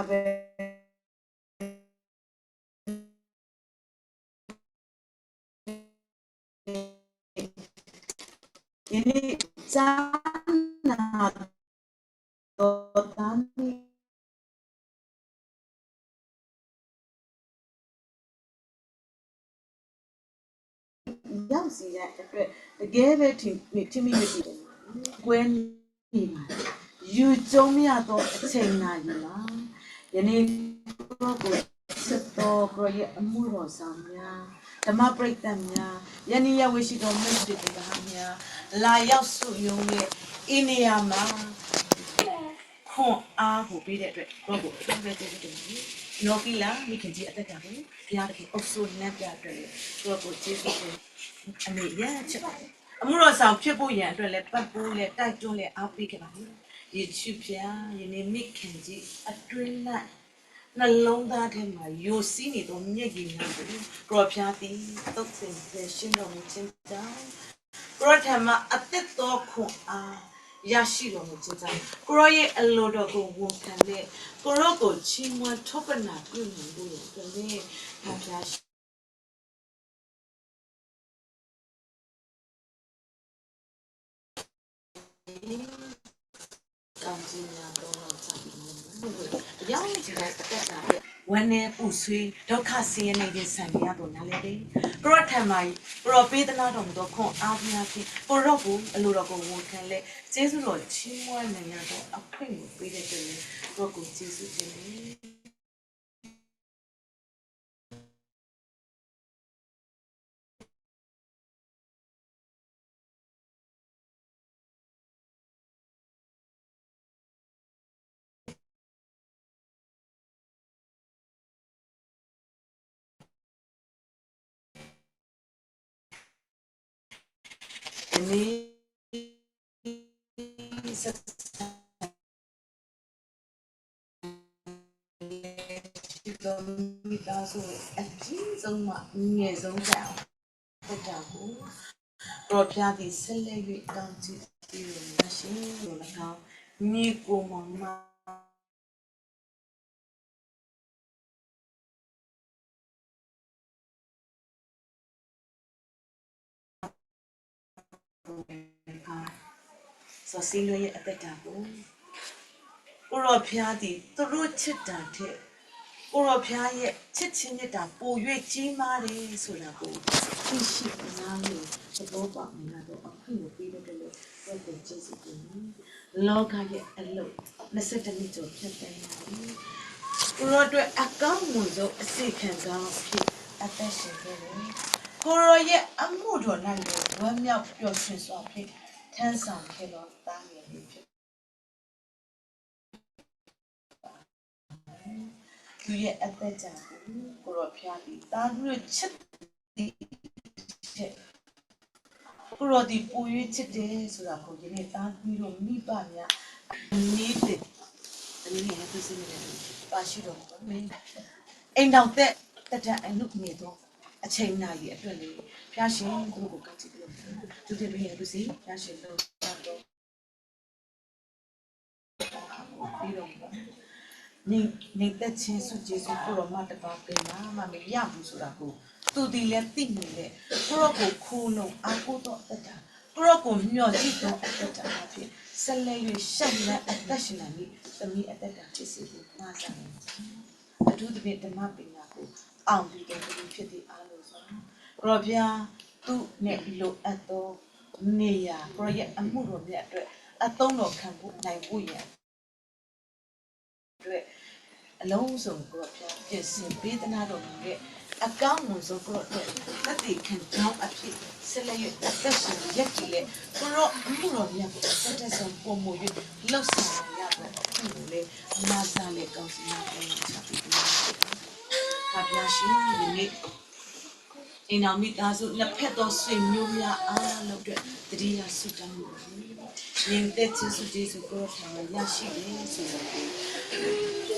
ဝဲ ယန့ၣ်ကၠါနၤဒီးတၢ်န့ၣ် ရောက်စေတဲ့အတွက် တကယ်ပဲ ထင်မိမိ ကွဲနေပါတယ်။ ယူကျုံးမရသော အချိန်နာရီပါ။ ယနေ့ ကိုယ့်ကိုချစ်သော ကိုယ့်ရဲ့အမှုတော်ဆောင်များ၊ ဓမ္မပရိသတ်များ၊ ယနေ့ ယဝေရှိသော မိတ်ဆွေတပါးများ လာရောက်စုရုံးတဲ့ အင်းနေရာမှာ ခွန်အားကိုပေးတဲ့အတွက် ကိုယ့်ကိုယ်ကို အထူးပဲကျေးဇူးတင်ပါတယ်။ နော်ကီလာ မိခင်ကြီး အသက်တာကို ဘုရားသခင် အုပ်စိုးလမ်းပြအတွက်လည်း ကိုယ့်ကိုယ်ကို ကျေးဇူးတင် အမေရဲ့ ချစ်ပါတယ်။ အမှုတော်ဆောင်ဖြစ်ဖို့ရန်အတွက်လည်း ပံ့ပိုးလည်း တိုက်တွန်းလည်း အားပေးခဲ့ပါတယ်။ ယေရှုဖျား ယနေ့ မိခင်ကြီး အတွင်း၌ နှလုံးသားထဲမှာ ယိုစီးနေသော မျက်ရည်များကို ကိုယ်တော်ဘုရားသည် သုတ်သင်ဖယ်ရှင်းတော်မူခြင်းကြောင့် ကိုယ်တော်ထံမှာ အသစ်သောခွန်အား ရရှိတော်မူခြင်းကြောင့် ကိုယ်တော်ရဲ့အလိုတော်ကို ဝန်ခံလျက် ကိုယ်တော်ကို ချီးမွမ်းထောပနာပြုနိုင်ဖို့ရန်အတွက်လည်း ဖျားရှင် ဝမ်းနည်းပူဆွေး ဒုက္ခဆင်းရဲနဲ့ ရင်ဆိုင်နေရသော်ငြားလည်းပဲ ကိုယ်တော်ထံမှာ ကိုယ်တော်ပေးသနားတော်မူသော ခွန်အားများဖြင့် ကိုယ်တော်ကို အလိုတော်ကို ဝန်ခံလျက် ကျေးဇူးတော်ချီးမွမ်းနိုင်ရသော အခွင့်ကိုပေးတဲ့အတွက်လည်း ကိုယ်တော်ကို ကျေးဇူးတင်တယ်။ ဒီမိသားစုဝင် အကြီးဆုံးမှ အငယ်ဆုံးတိုင်အောင် သက်တာကို ကိုယ်တော်ဘုရားသည် ဆက်လက်၍ ကောင်းချီးပေးတော်မူပါစေ။ ညီအစ်ကိုမောင်နှမ စီၤစံလွဲရဲ့အသက်တာကို ကိုယ်တော်ဘုရားသည် သူတို့ချစ်တာထက် ကိုယ်တော်ဘုရားရဲ့ချစ်ခြင်းမေတ္တာ ပို၍ကြီးမားတယ်ဆိုတာကို သိရှိနားလည်သဘောပေါက်နိုင်ရသော အခွင့်ကိုပေးတဲ့အတွက်လည်း ကိုယ့်ကိုယ်ကျေးဇူးတင်တယ်။ လောကရဲ့အလုပ် နှစ်ဆယ့်တစ်နှစ်ကျော်ဖြတ်သန်းရတယ်။ ကိုယ်တော်အတွက်အကောင်းမွန်ဆုံးအစေခံကောင်းအဖြစ် အသက်ရှင်ခဲ့တယ်။ ကိုယ်တော်ရဲ့အမှုတော်၌လည်း ဝမ်းမြောက်ပျော်ရွှင်စွာဖြင့် ထမ်းဆောင်ခဲ့သောသားငယ်လေးဖြစ် သူရဲ့အသက်တာကို ကိုယ်တော်ဘုရားသည် သားသမီးတို့ချစ်သည်ထက် ကိုယ်တော်သည် ပို၍ချစ်တယ်ဆိုတာကို ယနေ့သားသမီးတို့မိဘများ အနည်းသင် သမီးငယ်နှစ်ခုစီးမလဲ ပါရှိတော်မူပါမယ်။ အိမ်ထောင်သက်သက်တမ်းအနုနယ်သောအချိန်နာရီအတွက်လည်း ဘုရားရှင်သူတို့ကိုကောင်းချီးပေးတော်မူပါ။ သူတို့ငယ်နှစ်ခုစီး ဘုရားရှင်တို့ ပြီးတော့ ငြိမ်ငြိမ်သက်ခြင်းဆုကျေးဇူးကိုတော့မှတစ်ပါးဘယ်မှာမှမရဘူးဆိုတာကို သူသည်လည်းသိမြင်လျက် ကိုယ့်ကိုယ်ကိုခိုလှုံအားကိုးသောအသက်တာ၊ ကိုယ့်ကိုယ်မျှော်ကြည့်သောအသက်တာအားဖြင့် ဆက်လက်၍ရှောက်လန်းအသက်ရှင်နိုင်မည် သမီးအသက်တာဖြစ်စေဖို့ မဆာနေပါ။ အထူးသဖြင့် ဓမ္မပညာကို အောင်ပြီးတော့ သူဖြစ်သည့်အားလုံးစွာ ကိုယ်တော်ဘုရား သူ့နဲ့လိုအပ်သောနေရာ ကိုယ်တော်ရဲ့အမှုတော်များအတွက် အသုံးတော်ခံဖို့နိုင်ဖို့ရန်အတွက် အလုံးစုံကို ကိုယ်တော်ဘုရား ပြင်ဆင်ပေးသနားတော်မူတဲ့ အကောင်းမွန်ဆုံး ကိုယ်တော်အတွက် သက်သေခံကောင်းအဖြစ် ဆက်လက်၍အသက်ရှင်ရပ်တည်လျက် ကိုယ်တော်အမှုတော်များကို အသက်ထက်ဆုံးပိုမို၍ လုပ်ဆောင်နိုင်ရသောအခွင့်ကိုလည်း မဆာလီၤကောင်းစီမံပေးချပေးသနာ်က့ ဖါဘုရားရှင် ယနေ့ အိမ်ထောင်မိသားစုနှစ်ဖက်သောဆွေမျိုးများအားလုံးအတွက် သတိရဆုတောင်းနေပါတယ်။ ငြိမ်သက်ခြင်းဆုကျေးဇူးကိုယ်တော်ထံမှာရရှိတယ်ဆိုတာကို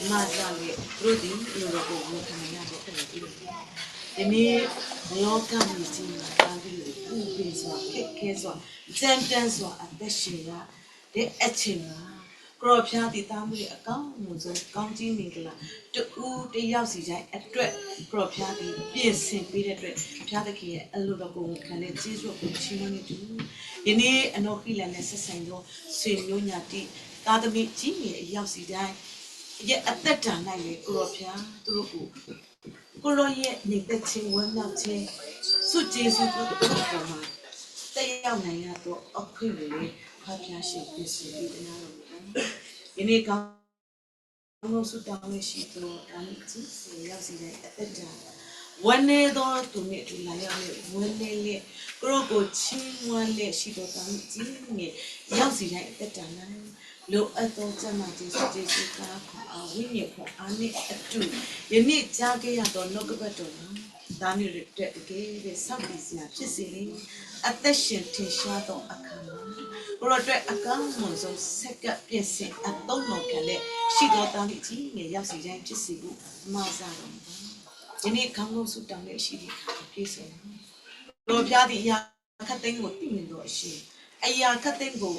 မဆာလီၤ သူတို့သည် အလိုတော်ကိုဝန်ခံနိုင်ရသောအခွင့်ကိုပေးတော်မူပါ။ ယနေ့ လောကမြေကြီးမှာ သားသမီးတွေ ပူပင်စွာ ခက်ခဲစွာ ကြမ်းတမ်းစွာ အသက်ရှင်ရတဲ့အချိန်မှာ ကီၢ်ဖၠါသ့ၣ် သးမုၢ်အကောင်းမွန်ဆုံး ကောင်းကြီးမင်္ဂလာ တစ်ဦးတစ်ယောက်စီတိုင်းအတွက် ကီၢ်ဖၠါသ့ၣ် ပြင်ဆင်ပေးတဲ့အတွက် ဘုရားသခင်ရဲ့အလိုတော်ကို ဝန်ခံတဲ့ ကျေးဇူးတော်ကို ချီးမွမ်းနေသူ ယနေ့ အနီၢ်ကီၢ်လၢ် နဲ့ ဆက်ဆံသော ဆွေမျိုးညာတိ သားသမီးကြီးငယ် အယောက်စီတိုင်း ရဲ့အသက်တာ၌လည်း ကီၢ်ဖၠါ သူတို့ကို ကိုယ်တော်ရဲ့ ညီသက်ချင်း ဝမ်းမြောက်ခြင်း ဆုကျေးဇူးတို့အပေါ်မှာ သက်ရောက်နိုင်ရသော အခွင့်ကိုလည်း ဖခင်ရှင် ပြင်ဆင်ပေးသနားတော်မူပါ။ ယနေ့ ကောင်း ကောင်းသောဆုတောင်းလျက်ရှိသော သားမီးကြီးငယ် ရောက်စီတိုင်း အသက်တာ ဝမ်းနည်းသောသူနှင့်အတူ လာရောက်လျက် ဝမ်းနည်းလျက် ကိုယ်တော်ကို ချီးမွမ်းလျက်ရှိသော သားမီးကြီးငယ် ရောက်စီတိုင်း အသက်တာ၌ လိုအပ်သော ကျန်းမာခြင်း ဆုကျေးဇူး ခွန်အား ဝိညာဉ်ခွန်အားနှင့်အတူ ယနေ့ကြားခဲ့ရသော နှုတ်ကပတ်တော်မှာ သားမီးအတွက် တကယ်ပဲ စောင့်တည်စရာ ဖြစ်စေလျှင် အသက်ရှင်ထင်ရှားသောအခါမှာ ကိုယ်တော်အတွက် အကောင်းမွန်ဆုံး ဆက်ကပ် ပြင်ဆင် အသုံးတော်ခံလျက်ရှိသော သားမီးကြီးငယ် ရောက်စီတိုင်း ဖြစ်စေဖို့ မစၢ်တော်မူပါ။ ယနေ့ ကောင်းသောဆုတောင်းလျက်ရှိသည့်အခါ ပြည့်စုံပါ။ ကီၢ်ဖၠါသ့ၣ် အရာခပ်သိမ်းကို သိမြင်သောအရှင်၊ အရာခပ်သိမ်းကို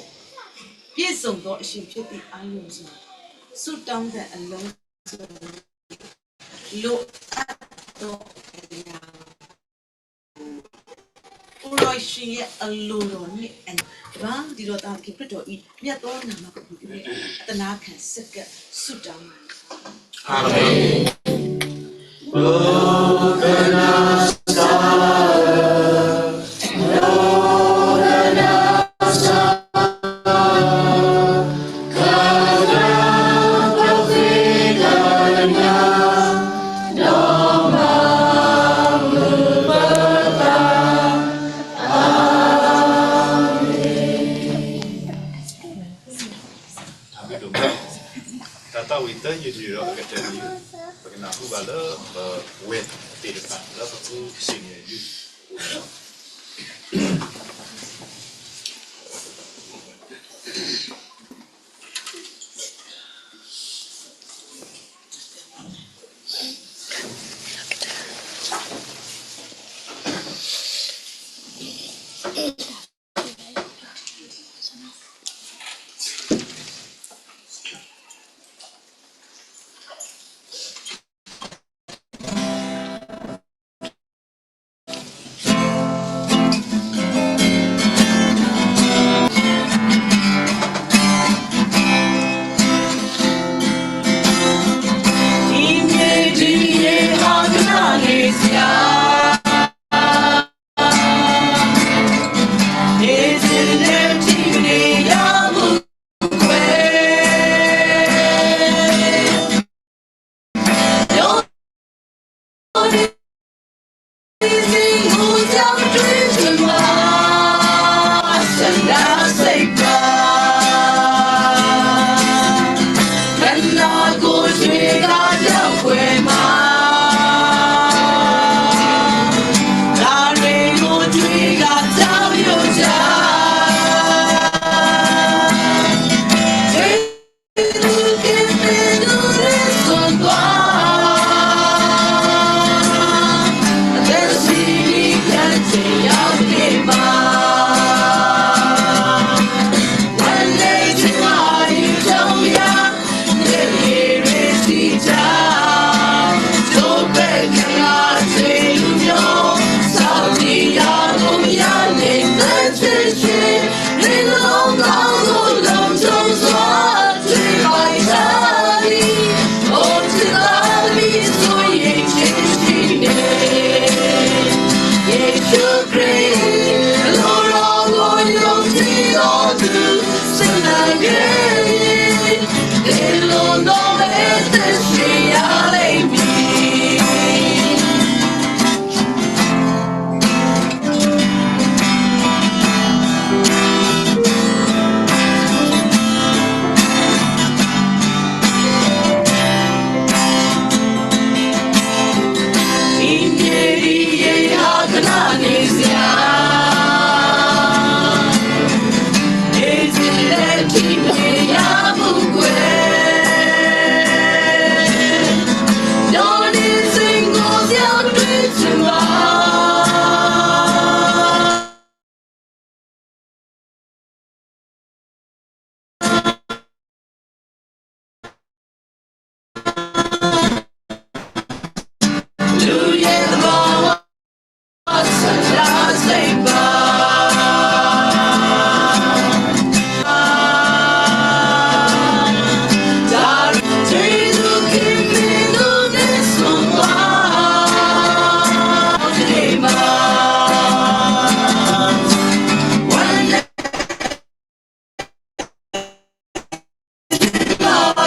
ပြည့်စုံသောအရှင်ဖြစ်သည့်အားလုံးစွာ ဆုတောင်းသံအလုံးစုံ လိုအပ်သောအရာကို ကိုယ်တော်ရှင်ရဲ့အလိုတော်နဲ့အညီ တပါးတည်းသောသားသခင်ခရစ်တော်၏ မြတ်သောနာမကို အသနားခံဆက်ကပ်ဆုတောင်းပါ။ အာမင်။ Amen. တၢ်သးဝံၣ်သၢယုၢ်နုာ်ဒီးအကတၢၢ်န့ၣ် ပကနၢ်ဟူဘၣ်လၢပဝဲသ့ၣ်တဖၣ်လၢပကူစံၣ်န့ၣ်အယုၢ်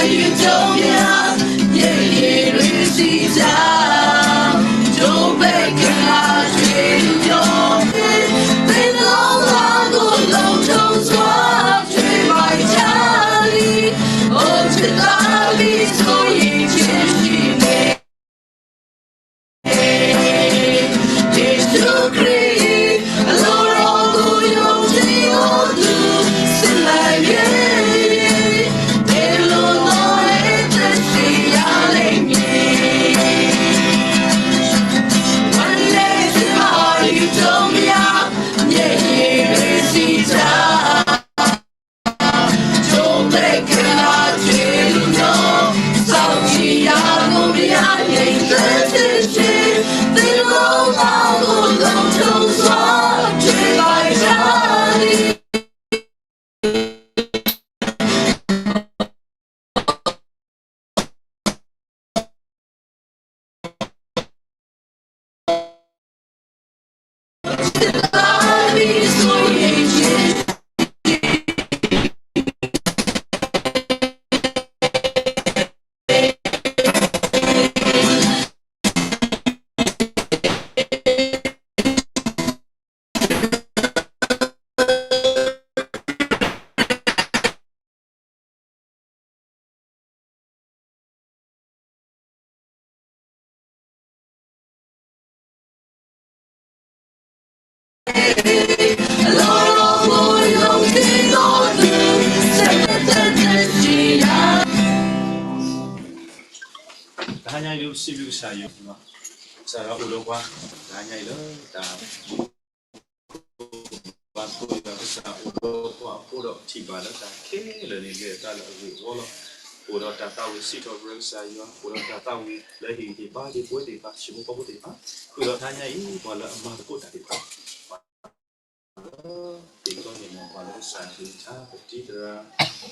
တဟါညါအံၤဒ်ပစံးဘျုးကစၢ်ယွၤ, ကစၢ်ယွၤအိၣ်ဒီးပှၤ, တဟါညါအံၤလၢတၢ် ဘါသိၣ်ယွၤကစၢ်အိၣ်ဒီးပှၤအဃိဒီး ထံၣ်ဘၣ်လၢတၢ်ခဲလၢာ်န့ၣ် မ့ၢ်တၢ်လၢအဂ့ၢ်အဝီလီၤ. အိၣ်ဒီးတၢ်သးဝံၣ်စံးထီၣ်ပတြၢၤကစၢ်ယွၤ, အိၣ်ဒီးတၢ်သးဝံၣ်လၢဟ့ၣ်ဂံၢ်ဟ့ၣ်ဘါဒံးပဝဲသ့ၣ်တဖၣ် ဆံးဖိကီၢ်ဖိသ့ၣ်တဖၣ်, ဃုာ်ဒီးတဟါညါအံၤ ပှၤလၢအမၤသကိးတၢ်သ့ၣ်တဖၣ် သ့ၣ်ကီန့ၣ်မ့ၢ်ပှၤလၢကစၢ်ဟ့ၣ်ထါ ပတံၤသရၣ်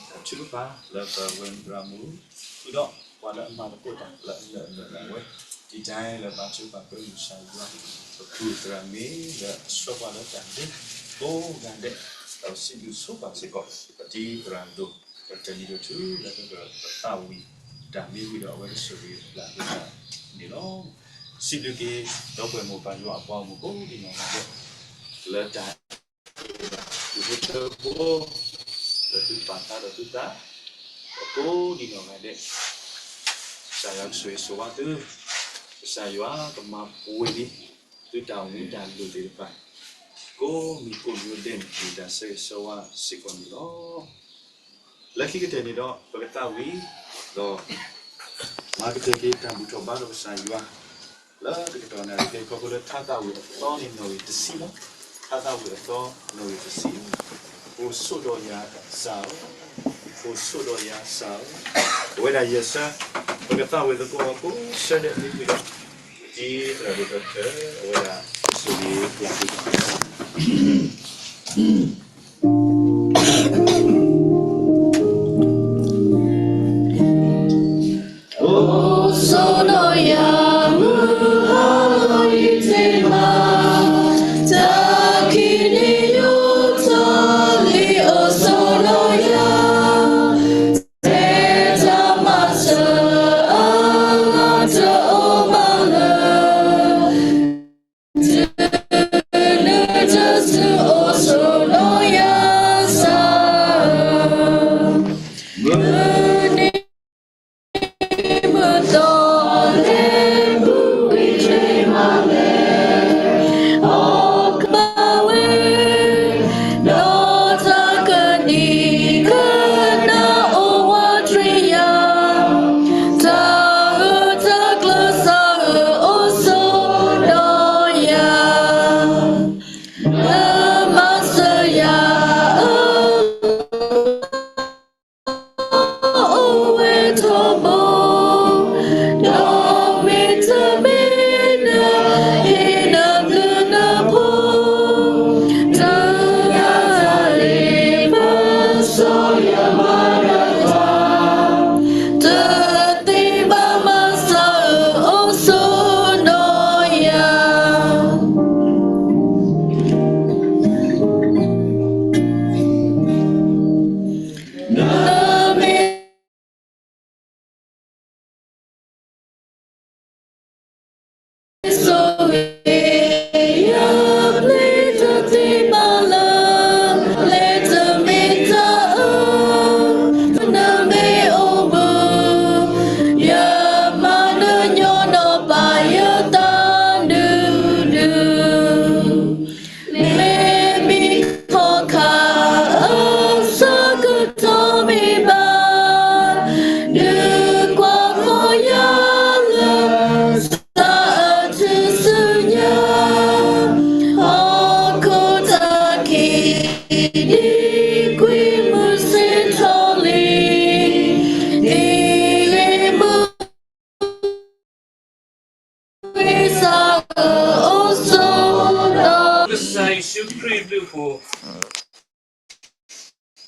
တၢ်ထုကဖၣ်လၢပဝဲမုၢ်သရၣ်မုၣ်, ဃုာ်ဒီးပှၤလၢအမၤသကိးတၢ်လၢအလၢာ်လၢာ်ဒၣ်ဝဲ, ဒ်တၢ်လၢဘါထုကဖၣ်ပၢ်ကစၢ်ယွၤ, ပပုၢ်သရၣ်မ့ၢ်လၢအဆှၢပှၤလၢတၢ်ဒဲးကိးဂၤဒဲး, ဒီးစံးဘျုးဆိပာ်စ့ၢ်ကီး ပတံၤသရၣ်ဒိၣ် ပတၢ်နံၤဒိၣ်ထူလၢပကသးဝံၣ်တၢ်မ့ၢ်ဝံၤဒီး အဝဲကဆိၣ်ဂ့ၤဘျးက့ၤတၢ်န့ၣ်လီၤ. စံးဘျုးက့ၤ ဒီပုၢ်ဝဲၢ်မိၢ်ပၢ်ယွၤအပှၤဂီၢ်မုၢ်ကိးဒံနီၢ်ဂၤဒဲး လၢတၢ် ဒူၣ်ဖိထၢဖိ ဒီးသုပာ်သးဒီးသုသး အကိးဒံနီၢ်ဂၤဒဲး, ကစၢ်ယွၤကဆိၣ်ဂ့ၤဆိၣ်ဝါသု, ကစၢ်ယွၤကမၤပှဲၤန့ၢ် သုတၢ်အိၣ်မူတၢ်လိၣ်သ့ၣ်တဖၣ် ကိးမံၤကိးမံၤဒဲးန့ၣ် မ့ၢ်တၢ်ဆၢဂ့ၤဆၢဝါစ့ၢ်ကီးန့ၣ်လီၤ. လၢခံကတၢၢ်န့ၣ်ဒီး ပကသးဝံၣ် ဒီး မၤကတၢၢ်က့ၤတၢ်ဘူၣ်ထီၣ်ဘါထီၣ်ကစၢ်ယွၤ လၢတကတီၢ်နၣ်ရံၣ်ခဲအံၤခီဖျိလၢထါသးဝံၣ်အသီန့ၣ်နီၣ်ဂံၢ်တဆံလီၤ. ထါသးဝံၣ်အသီနီၣ်ဂံၢ်တဆံ, အိၣ်ဆိးဒီးယၤကစၢ်ဧၢ, အိၣ်ဆိးဒီးယၤကစၢ်ဧၢ, ပဝဲဒၣ်ယဲၢ်ဆၢ, ပကသးဝံၣ်သကိးကိးဆၢဒဲးမ့ၢ်ဝံၤဒီး တံၤသရၣ်ဒိၣ်ဒီးထၢ အဝဲဒၣ်ဆိၣ်ဂ့ၤဘျးက့ၤပှၤ အိၣ်ဆိးဒီးယၤ မုၢ်ဟါလီၤယံၤတ့ၢ်မး, တၢ်ခံးနံၤယိးထီၣ်လံ အိၣ်ဆိးဒီးယၤ, ထဲတၢ်မၤစၢၤအဂၤတအိၣ်ဘၣ်လၢ တုၤနုၤတစုအိၣ်ဆိးဒီး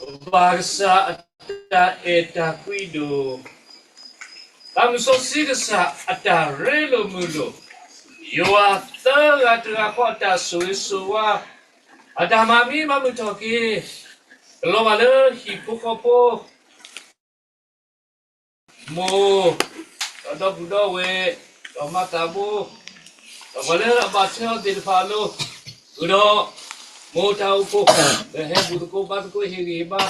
ပဘၣ်ကစၢ်အတၢ်အဲၣ်တၢ်ကွံဒိၣ်, သးမုၢ်စီဆှံကစၢ်အတၢ်ရ့လိာ်မုာ်လိာ်, ယွၤသၢဂၤတဂၤဃီအတၢ်ဆိၣ်ဂ့ၤဆိၣ်ဝါ, အတၢ်မၤမံမၤမုာ်ထီၣ်က့ၤ, ကလီၤဘၣ်လၢဟံၣ်ဖိဃီဖိ မိၢ်, ဒီးဒီပုၢ်ဒီဝဲၢ်, ဒီးမၤသးဘိ, ဒီးပှၤလၢအဘၣ်ထွဲအီၤသ့ၣ်တဖၣ်အလိၤ, ဃုာ်ဒီးမိၢ်တၢ်အိၣ်ဖှိၣ်, လၢဟဲဘူၣ်သကိးဘါသကိးဟ့ၣ်ဂံၢ်ဟ့ၣ်ဘါ,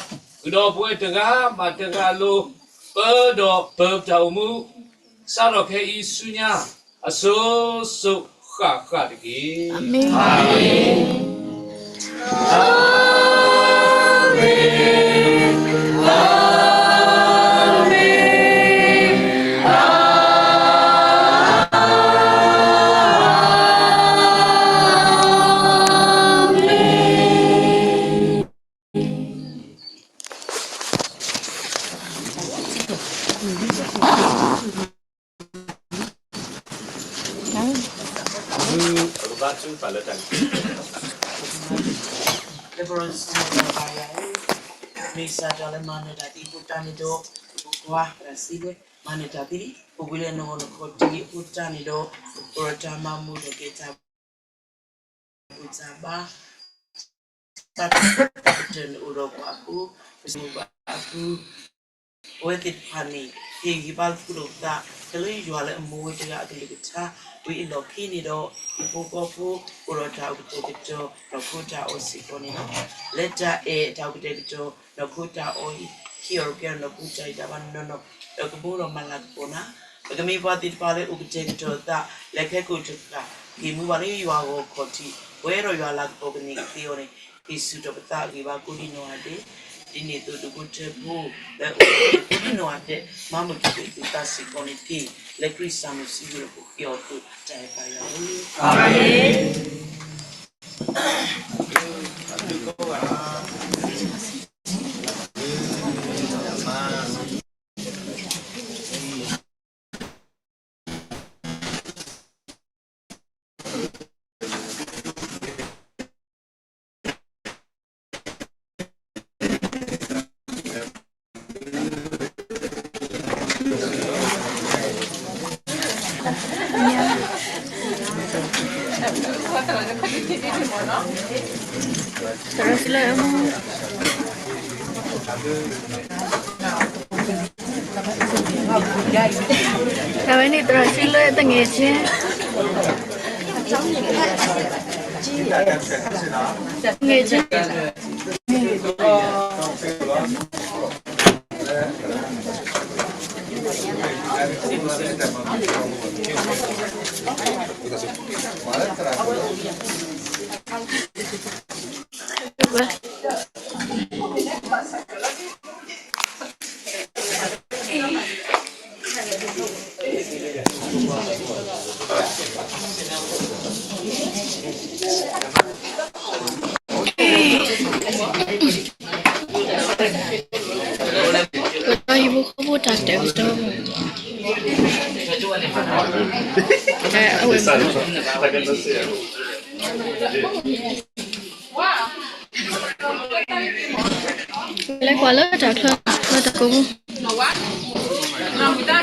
ဃုာ်ဒီးပဝဲတဂၤဘၣ်တဂၤအလိၤ, ပၢဒီးပၢပတၢ်အိၣ်မူ, စးထီၣ်ခဲအံၤဆူညါ, အစိၤစိၤဃၣ်ဃၣ်တက့ၢ်. အၤမ့ၣ်. အၤမ့ၣ်. အၤမ့ၣ်. အၤမ့ၣ်. လၢပရၢစူဘၣ်ယၤ, မ့ၢ်စၢ်ဒၣ်လၢမၤနၢၤတၢ်သ့ဖိတၢ်န့ၣ်ဒီး, ပကွၢ်တၢ်စံးလၢမၤနၢၤတၢ်သ့, ပဝံလၢနဂီၢ်နခီၣ်ထံးအဖိတၢ်န့ၣ်ဒီး, ပရၢတၢ်မၤမူထီၣ်က့ၤတၢ် ဘူၣ်စၢ်ဘါ, တၢ်တၢ်အိၣ်ဒီးပှၤအဃိ, ပစံးဘၣ်အဃိ, အဝဲသ့ၣ်တဖၣ်န့ၣ် ဟ့ၣ်ဂံၢ်ဘါသကိးလိာ်ပသး, တၢ်လၢယွၤလၢအမူဝဲတဂၤအကလုၢ်ကထါ, ဝံၤအလီၢ်ခံန့ၣ်ဒီး, ဟံၣ်ဖိဃီဖိ, အိၣ်ဒီးတၢ်အိၣ်ကတဲာ်ကတီၤ, နီၢ်ခိတၢ်အီၣ်စ့ၢ်ကီးန့ၣ်လီၤ. လၢတၢ်အဲၣ်တၢ်အိၣ်ကတဲာ်ကတီၤ, နီၢ်ခိတၢ်အီၣ်, ဟံၣ်အီၣ်ကဲအီၣ်နီၢ်ခိတၢ်အံၤတၢ်ဘၣ်နီၢ်နီၢ်, ဒီးကမူဒီးမၤလၤကပီၤနၤ, ပကမ့ၢ်ပှၤသ့ၣ်တဖၣ်လၢအိၣ်ကတဲာ်ကတီၤအသး, လၢခဲကိာ်တဖၣ်, က့ၤမူဘၣ်လၢယွၤအဂီၢ်ခီၣ်ထံး, ပှဲၤဒီးယွၤလၤကပီၤကန့ၢ်ကသ့အီၤန့ၣ်, ဟ့ၣ်ဆူၣ်ထီၣ်ပသးဂံၢ်ဘါကိးဒံနီၢ်ဂၤဒဲး, ဒ်န့ၣ်အသိးဒိၣ်ဘိထၢဖိ, လၢအိၣ်ဒီးကိးဒံနီၢ်ဂၤဒဲး, မၤမုာ်ထူၣ်က့ၤသုသးစ့ၢ်ကီးန့ၣ်တက့ၢ်, လၢခရံာ်စၢ်မုၢ်စံးဝဲလၢပဃ့အီၤအသိး, တၢ်အဲၣ်ပၢ်ယွၤဧၢ, အၤမ့ၣ်. အဝဲန့ၣ်သရၣ်စုလၢတငဲးချင်း, တငဲးချင်း. ဟံၣ်ဖိဃီဖိတၢ်ကတဲာ်ကတီၤ, အဝဲ လဲၤကွၢ်လၢတၢ်ချၢ, လၢတၢ်ကိးပူၤ, လၢဖံတဖုဒံးတၢ်မူဒါ ပ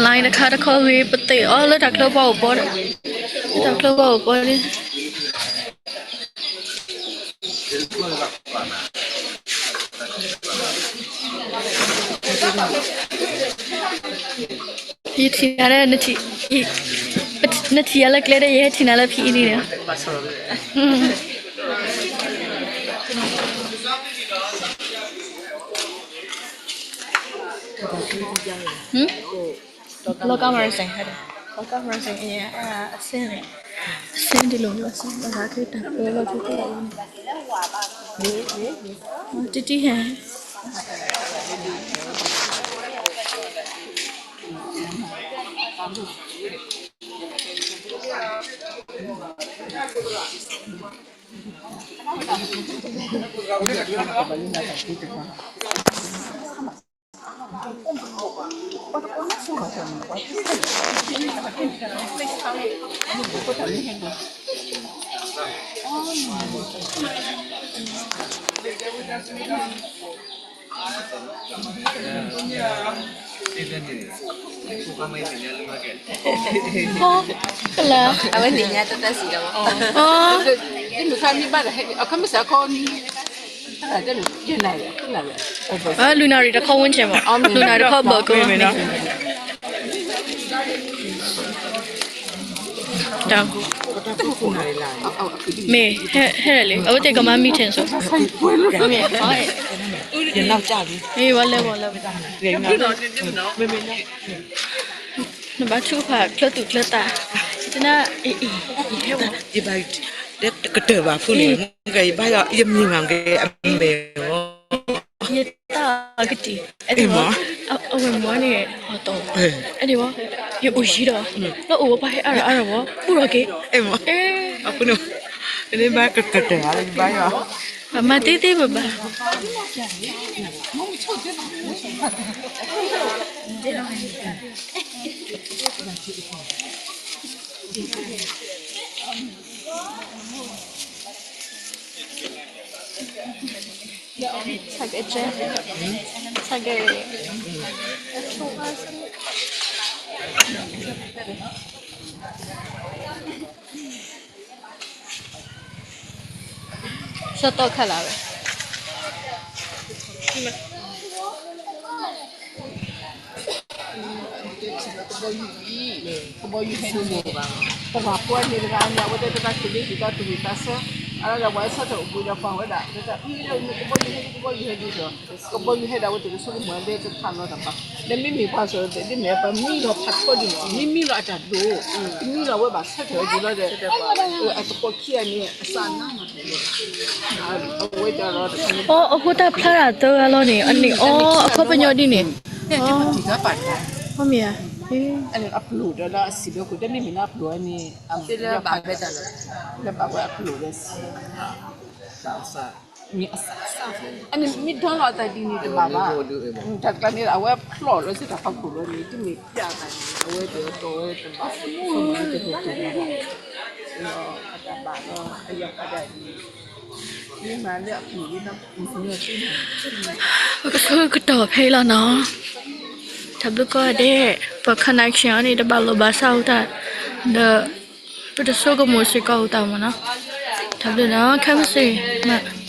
လဲတခါတခီဂ့ၤ ပသ့ၣ်အီၤလၢတၢ်ချၢပှၤအိၣ်ပီ, တၢ်ချၢပှၤအိၣ်ပီန့ၣ် ယထံၣ်နၤဒီး, နထံၣ်ယၤလၢကျဲဒီး ယဟဲထံၣ်နၤလၢဖံအံၤန့ၣ်ဒီး, လီၤကါမရစၢၣ်, လီၤကါမရစၢၣ်, အဆဲန့ၣ်, အဆဲဒ်လိာ်, အဆဲလီၤကါက့ၤတၢ်ပၢလီၤက့ၤတၢ်အံၤန့ၣ်, တံတံဟဲ Thank you. လၢ အဝဲသ့ၣ်ညါတၢ်တၢ်စံးလီၤ. အခီမ့ၢ်စ့ၢ်ကီး လူနၣ်ရံၣ်တခီဝန်းကျင်မး, လူနၣ်ရံၣ်တခီဘၢၣ်ကိးမး, မ့ၢ်ဟဲလၢ အဝဲသ့ၣ်ကမၤ meeting စိၤ, မ့ၢ် ဝဲလဲၤဝဲလဲၤဝဲ နဘၣ်ထုကဖၣ်ချၢသူၣ်ချၢသး, တနၢ်အံၤအံၤ, ယဘၣ် ကတၢၢ်ဘၣ်ဖုန့ၣ်, မ့ၢ်ကယဘၣ်ယီၤ ယမံၤမၤက့ၤအမဲာ်ဝဲ, ယတၢ်ကတံၢ်, အဲၣ်မး, အဝဲမ့ၢ်န့ၣ် အတီၢ်, အဲၣ်ဒိးဝဲ, ယအိၣ်ယံၤဒီး, လၢအိၣ်ဝဲပှၤဟဲအါထီၣ်အါထီၣ်ဝဲ, ပူၣ်ထီၣ်က့ၤ, အဲၣ်မး, အဃိန့ၣ်, နဘၣ်ကတၢၢ်တၢၢ်ဘၣ်လၢယဘၣ်ယီၤ, ပမၤသ့သ့ဘၣ်ဘၣ် ဆၢက့ၤ, ဆၢက့ၤ, ဆၢကတီၢ်ခဲလၢာ်ဝဲ ကဘီယူၤအံၤ, ကဘီယူၤဟဲဒ်န့ၣ်, ပှၤဖိန့ၣ်တဂၤန့ၣ် အဝဲသ့ၣ်တၢ်သးခုဒ်တၢ်သူၣ်ဝံၣ်သးဆၢ, အဝဲဒၣ်ပှၤဆၢထၢၣ်အိၣ်ဘှံးဒီးပှၤဝဲဒၣ်, ကဘီယူၤဟဲဒ်, ကဘီယူၤဟဲဒ်ဒီး, ကဘီယူၤဟဲဒ်အဝဲသ့ၣ်ကဆိကမိၣ်လၢတဖးလီၤတၢ်ဘၣ်, ဒီးမ့မ့ၢ်ပှၤစီၤတဲဒ်န့ၣ် ပမံလီၤဖးထီဒ်န့ၣ်, မ့မံလီၤအတၢ်ဒိၣ်, တမံလီၤဝဲဘၣ်ဆၢထၢၣ်ဒ်လီၤဒီး, အသကိးခံဂၤန့ၣ် အစၢ်နါမး အဝဲ, အဃိတၢ်ဖျါတၢ်သၢဂၤလီၤန့ၣ်, အန့ၣ်အီၤ အခီပညီဒ်န့ၣ်, မ့ၢ်ဧါ, အပျိၢ်ဒီးလၢအစံးဘၢခိၣ် တမ့ၢ်မ့ၢ်လၢအပျိၢ်ဝဲန့ၣ်, လၢဘၣ်ဝဲအပျိၢ်ဒီးစံး, မ့ၢ်အစၢ်, အန့ၣ်မ့ၢ်ဒီလီၤအသးဒ်န့ၣ်တဘၣ်ဘၣ်, တၢ်တကျါန့ၣ် အဝဲဖျီၣ်လီၤစ့ၢ်တၢ်ဖီခိၣ်လီၤန့ၣ် တမ့ၢ်ပျၢ်အသးန့ၣ် အဝဲသ့ၣ်အတီၢ်ဝဲတဘၣ်, အတဘၣ်လီၤ, အတၢ်ဘၣ်လီၤ, အယၤဖးဒၣ်န့ၣ် မ့ၢ်မၤလၢအပျိၢ်လံ, ပကဆိကတီၢ်ဖဲအံၤလီၤနီၤ, တၢ်ဘျုးကိးဂၤဒဲး, ပ connection အံၤန့ၣ် တဘၣ်လိာ်ဘၣ်စးအသး, ဒီး ပတဆိကမိၣ်စ့ၢ်ကီးအသးမးနီၤ, တၢ်ဘျုးနီၤ, ခဲမုၢ်ဆ့ၣ်မး